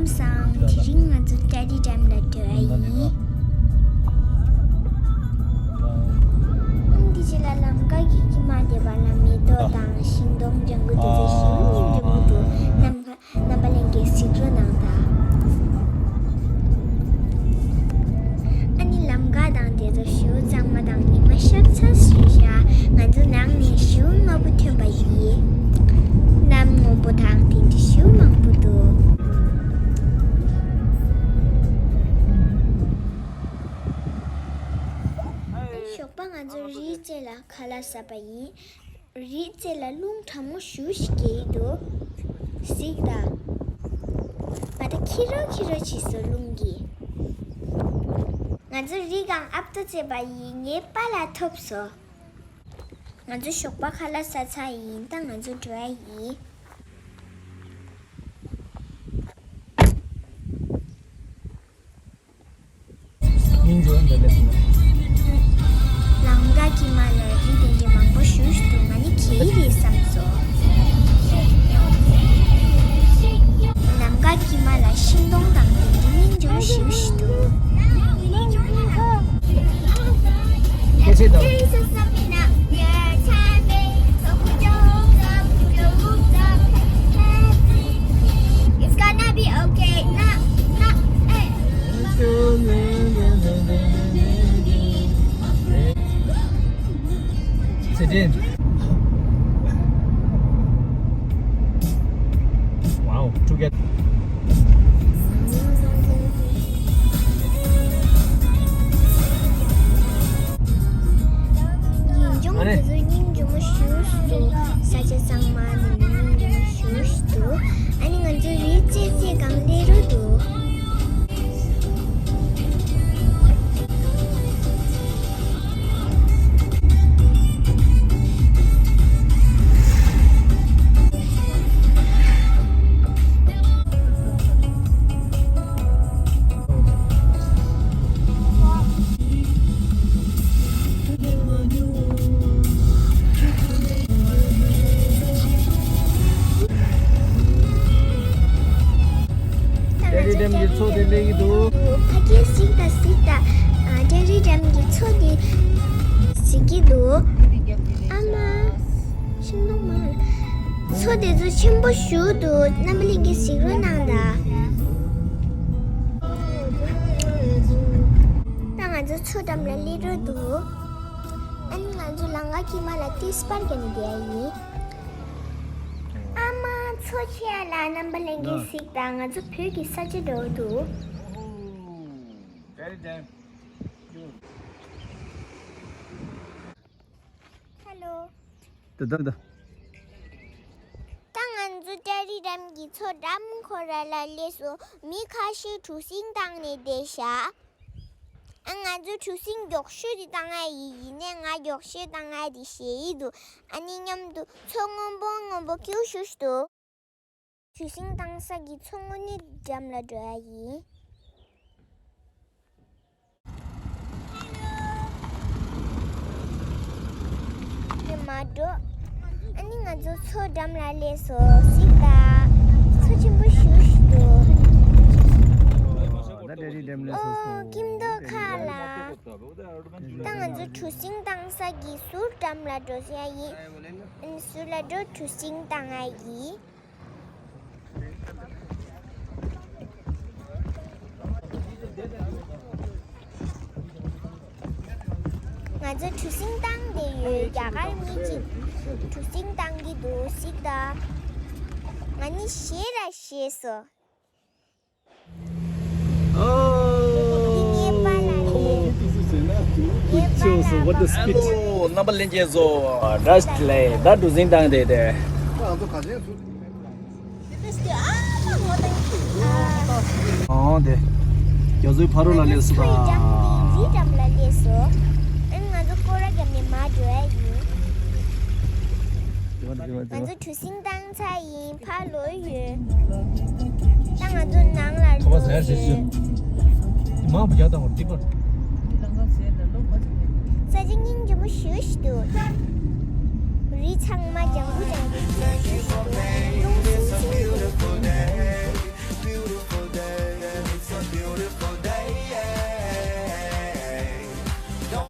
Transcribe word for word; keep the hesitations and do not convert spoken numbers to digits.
ལམ་སང་དེ་རིང་ང་ཚོ་ཏྲེ་རི་ཌེམ་ལ་འགྲོ་ཡ་ཡིན། ཨང་། དེ་རྗེས་ལ་ལམ་ཁ་གི་དཀྱིལ་མ་དེ་བར་ལ་མེ་ཏོག་དང་ཤིང་སྡོང་ལྗང་གུ་དེ་ཚོ་ཞེ་པོ་སྙིང་རྗེ་མོ་འདུག་རྣམ་པ་རྣམ་པ་ལྷན་རྒྱས་གཟིགས་རོགས་གནང་དང་། ཨ་ནི་ལམ་ཁ་དང་དེ་ཚོ་ཞེ་པོ་གཙང་མ་དང་ཉི་མ་ཤར་ཚར་ཞེས་བྱ། ང་ཚོ་ནང་ནས་ཞེ་པོ་སྔ་པོ་ཐོན་པ་ཡིན། གནམ་སྔོན་པོ་དང་དེ་འདྲ་ཞེ་པོ་མང་པོ་འདུག་ཞོགས་པ་ང་ཚོ་རིའི་རྩེ་ལ་ཁ་ལག་ཟ་བ་ཡིན། རིའི་རྩེ་ལ་རླུང་གྲང་མོ་ཞེ་པོ་ཞིག་རྒྱག་གི་འདུག་གཟིགས་དང་། མ་ད་འཁྱིལ་རོགས་འཁྱིལ་རོགས་བྱས་སོང་རླུང་གིས། ང་ཚོ་རི་སྒང་ཨབ་ཏོ་བྱས་པ་ཡིན། ངའི་པཱ་ལགས་ཐོབ་སོང་། ང་ཚོ་ཞོགས་པ་ཁ་ལག་ཟ་ཚར་ཡིན། ད་ང་ཚོ་འགྲོ་ཡ་ཡིན། སྙིང་རྗེ་པོ་འདི་འདྲ་ཞིག་ལ། ལམ་ཁ་དཀྱིལ་མ་ལ་རི་དེ་འདྲའི་མང་པོ་ཞེ་པོ་ཞིག་འདུག་ང་ནི་ག་རེ་རེད་བསམ་སོང་། ལམ་ཁ་དཀྱིལ་མ་ལ་ཤིང་སྡོང་དང་དེ་འདྲའི་སྙིང་རྗེ་པོ་ཞེ་པོ་ཞིག་འདུག་སྐད་ཆ་དང་། It's gonna be okay. Nah, nah, hey. Sit in. Wow, together. ཡིན་ཀྱང་ཨ་ནི། དེ་ཚོ་སྙིང་རྗེ་མོ་ཞེ་པོ་ཞིག་འདུག་ས་ཆ་གཙང་མ་དེ་འདྲ་སྙིང་རྗེ་མོ་ཞེ་པོ་ཞིག་འདུག་ཨ་ནི་ང་ཚོ་རི་རྩེ་རྩེ་སྒང་སླེབས་རོགས་འདུག་ཏྲེ་རི་ཌེམ་གྱི་མཚོ་དེ་སླེབས་ཀྱི་འདུག་ཕ་གིར་གཟིགས་དང་གཟིགས་དང་། ཨ། ཏྲེ་རི་ཌེམ་གྱི་མཚོ་དེ་གཟིགས་ཀྱི་འདུག་ཨ་མ། ཤིང་སྡོང་མང་། མཚོ་དེ་ཚོ་ཆེན་པོ་ཞེ་པོ་འདུག་རྣམ་པ་ལྷན་རྒྱས་གཟིགས་རོགས་གནང་དང་། ད་ང་ཚོ་མཚོ་འགྲམ་ལ་སླེབས་རོགས་འདུག་ཨ་ནི་ང་ཚོ་ལམ་ཁ་དཀྱིལ་མ་ལ་ཏིས་པར་རྒྱག་ནས་བསྡད་ཡ་ཡིན། ཨ་མ་མཚོ་ཆེ་ཡ་ལ་རྣམ་པ་ལྷན་རྒྱས་གཟིགས་དང་། ང་ཚོ་བོད་ཀྱི་ས་ཆ་འདྲ་བོ་འདུག Hello. ད་ད་ད། ད་ང་ཚོ་ཏྲེ་རི་ཌེམ་གྱི་མཚོ་འགྲམ་ཁོ་ར་ལ་སླེབས་སོང་། མི་ཁ་ཤས་གྲུ་གཟིངས་བཏང་ནས་བསྡད་ཤག་ཨ། ང་ཚོ་གྲུ་གཟིངས་མགྱོགས་ཤོས་དེ་བཏང་ཡ་ཡིན། ཡིན་ནའི་ང་མགྱོགས་ཤོས་བཏང་ཡ་དེ་ཞེད་ཀྱི་འདུག་ཨ་ནི་མཉམ་དུ་མཚོ་སྔོན་པོ་སྔོན་པོ་ཀེའུ་ཤུ་ཤུ་འདུག་གྲུ་གཟིངས་བཏང་ས་གི་མཚོ་སྔོན་ནི་འགྲམ་ལ་འགྲོ་ཡ་ཡིན། དེ་མ་འགྲོ། ཨ་ནི་ང་ཚོ་མཚོ་འགྲམ་ལ་སླེབས་སོང་། གཟིགས་དང་། མཚོ་ཆེན་པོ་ཞེ་པོ་ཞིག་འདུག་ད་ཏྲེ་རི་ཌེམ་ལ་སླེབས་སོང་། ཨོ། ཁྱིམ་ཐོག་ཁ་ལ། ད་ང་ཚོ་གྲུ་གཟིངས་བཏང་ས་གི་ཟུར་འགྲམ་ལ་འགྲོ་ས་ཡིན། ཨ་ནི་ཟུར་ལ་འགྲོ། གྲུ་གཟིངས་བཏང་ཡ་ཡིན། ང་ཚོ་གྲུ་གཟིངས་བཏང་བསྡད་ཡོད། རྒྱ་གར་མི་གཅིག་གྲུ་གཟིངས་བཏང་གི་འདུག་གཟིགས་དང་། ང་ནི་ཞེད་ལ་ཞེད་སོང་། འདི་ངའི་པཱ་ལགས་རེད། ངའི་པཱ་ལགས། ཨོ། རྣམ་པ་ལྷན་རྒྱས་ཚོ། བཀྲ་ཤིས་བདེ་ལེགས། ད་གྲུ་གཟིངས་བཏང་བསྡད་དེ། ཨོ་དེ། རྒྱ་མཚོའི་ཕ་རོལ་ལ་སླེབས་སོང་། ང་ཚོ་མཚོའི་འགྲམ་དེ་རི་འགྲམ་ལ་སླེབས་སོང་། ཨ་ནི་ང་ཚོ་སྐོར་ར་བརྒྱབ་ནས་མར་འགྲོ་ཡ་ཡིན། ང་ཚོ་གྲུ་གཟིངས་བཏང་ཚར་ཡིན། ཕར་ལོག་ཡོད། ད་ང་ཚོ་ནང་ལ་ལོག་ཡོད། མང་པོ་རྒྱག་དང་བར་ཏིག་པར། ས་ཆ་སྙིང་རྗེ་མོ་ཞེ་པོ་ཞིག་འདུག་རི་ཚང་མ་ལྗང་ཁུ་ལྗང་ཁུ་ཞེ་པོ་ཞིག་འདུག་རླུང་སིང་སིང་འདུག